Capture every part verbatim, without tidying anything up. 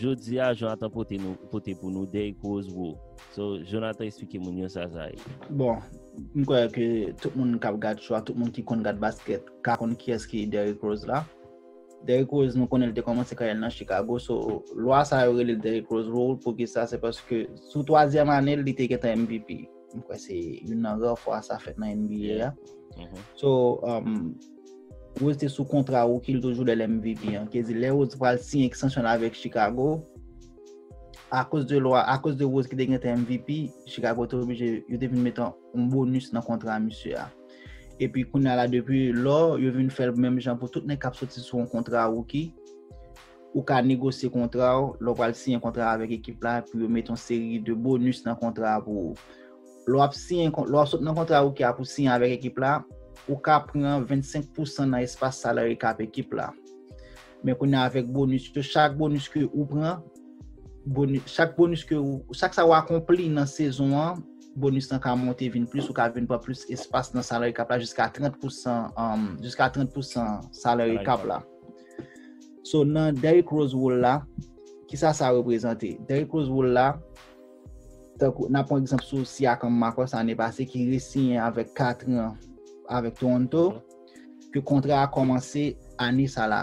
Jodi a, Jonathan pote nou, pote pou nou Derrick Rose Rule. So, Jonathan, eksplike moun yo sa sa ye. Bon, m kwè ke tout moun k ap gad show a, tout moun ki konn gad baskèt, ka konn kiyès ki Derrick Rose la. Derrick Rose, nou konnen l te kòmanse karyè l nan Chicago. So, lwa sa yo rele l Derrick Rose Rule. Poukisa? Se paske sou twazyèm ane l, li te gentan M V P. M kwè se youn nan ra fwa sa fèt nan N B A a. So, um, Rose te sou kontra rookie, l toujou lè l M V P an. Ki di, lè Rose pral siyen ekstansyon l avèk Chicago, akoz de lwa, akoz de Rose ki te gentan M V P, Chicago te oblije, yo te vin mete yon bonis nan kontra misye a. Epi kounye a la, depi lò, yo vin fè l menm jan pou tout nèg k ap soti sou yon kontra rookie. Ou ka negosye kontra w, lè w pral siyen kontra avèk ekip la, pou yo mete yon seri de bonis nan kontra a pou ou. Lè w ap siyen, lè w ap sot nan kontra rookie a pou siyen avèk ekip la, ou ka pran vennsenk pousan nan espas salary cap ekip la. Men kounye a avèk bonis yo, chak bonis ke ou pran, bonis, chak bonis ke ou, chak sa ou akonpli nan sezon an, bonis lan ka monte vin plis, ou ka vin pran plis espas nan salary cap la jiska trant pousan, um, jiska trant pousan salary cap la. So, nan Derrick Rose Rule la, kisa sa reprezante? Derrick Rose Rule la, tankou, n ap pran egzanp sou Siakam Marcus ane pase ki resiyen avèk kat an avèk Toronto, ke kontra a kòmanse ane sa la.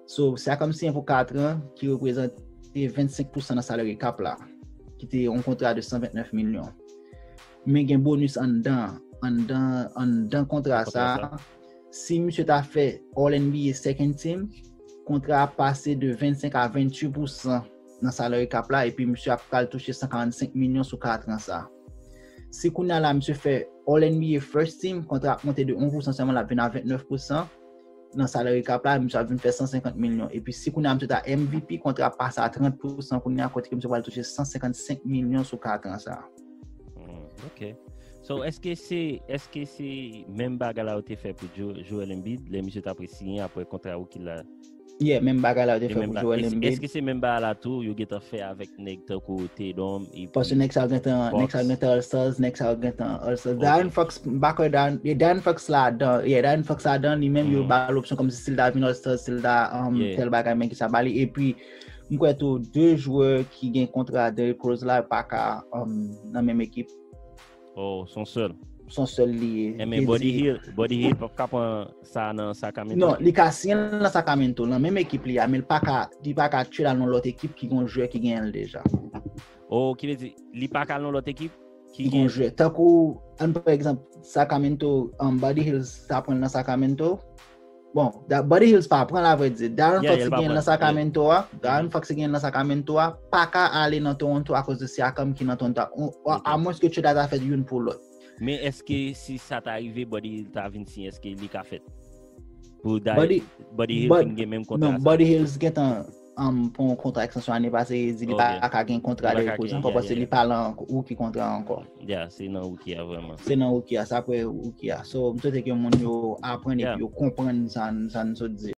So, Siakam siyen pou kat an, ki reprezante vennsenk pousan nan salary cap la, ki te yon kontra de san ventnèf milyon. Men gen bonis anndan, anndan, anndan kontra sa. Si misye ta fè All N B A second team, kontra a pase de vennsenk a venntuit pousan nan salary cap la, epi misye ap pral touche san karannsenk milyon sou kat an sa. Si kounye a la misye fè All N B A first team, kontra ap monte de yon pousan sèlman, l ap vin a ventnèf pousan nan salary cap la, misye ap vin fè san senkant milyon. Epi si kounye a misye ta M V P, kontra ap pase a trant pousan kounye a, kote ke misye pral touche san senkannsenk milyon sou kat an sa. Hmm, ok. So, èske se, èske se menm bagay la yo te fè pou Jo-, Joel Embiid, lè misye t ap resiyen apre kontra rookie la? Yeah, menm bagay la yo te fè pou Joel Embiid. Èske se menm bagay la tou yo gentan fè avèk nèg tankou Tatum? Paske nèg sa yo gentan, nèg sa yo gentan All Stars, nèg sa yo gentan All Stars. De'Aaron Fox, m pa kwè De'Aaron, yeah, De'Aaron Fox ladan, yeah, De'Aaron Fox ladan, li menm yo ba l opsyon kòmsi si l ta vin All Stars, si l ta, um, fè bagay, men ki sa ba li. Epi, m kwè tou, de jwè ki gen kontra Derrick Rose la, pa ka, um, nan menm ekip. Oh, son sèl. Son sèl li ye. Men Buddy Hield, Buddy Hield p ap ka pran sa nan Sacramento. Non, li ka siyen nan Sacramento, nan menm ekip li a, men li pa ka, li pa ka trade al nan lòt ekip ki gon jwè ki genyen l deja. Oh, ki vle di, li pa ka al nan lòt ekip ki gon jwè. Tankou, ann pran egzanp, Sacramento, um, Buddy Hield ta pran l nan Sacramento. Bon, Buddy Hield pa pran l, avrèdi. De'Aaron Fox ki genyen nan Sacramento a, De'Aaron Fox ki genyen nan Sacramento a, pa ka ale nan Toronto akoz de Siakam ki nan Toronto a. Amwens ke trade la ta fèt youn pou lòt. Men èske si sa ta rive, Buddy Hield ta vin siyen, èske li ka fèt? Pou Buddy Hield vin gen menm kontra sa. Non, Buddy Hield gentan, um, pran yon kontra ekstansyon ane pase, li di li pa ka gen kontra Derrick Rose ankò, paske li pa lan rookie kontra ankò. Yeah, se nan rookie a vrèman. Se nan rookie a, sa apre rookie a. So, m swete ke moun yo aprann epi yo konprann sa, sa n sot di.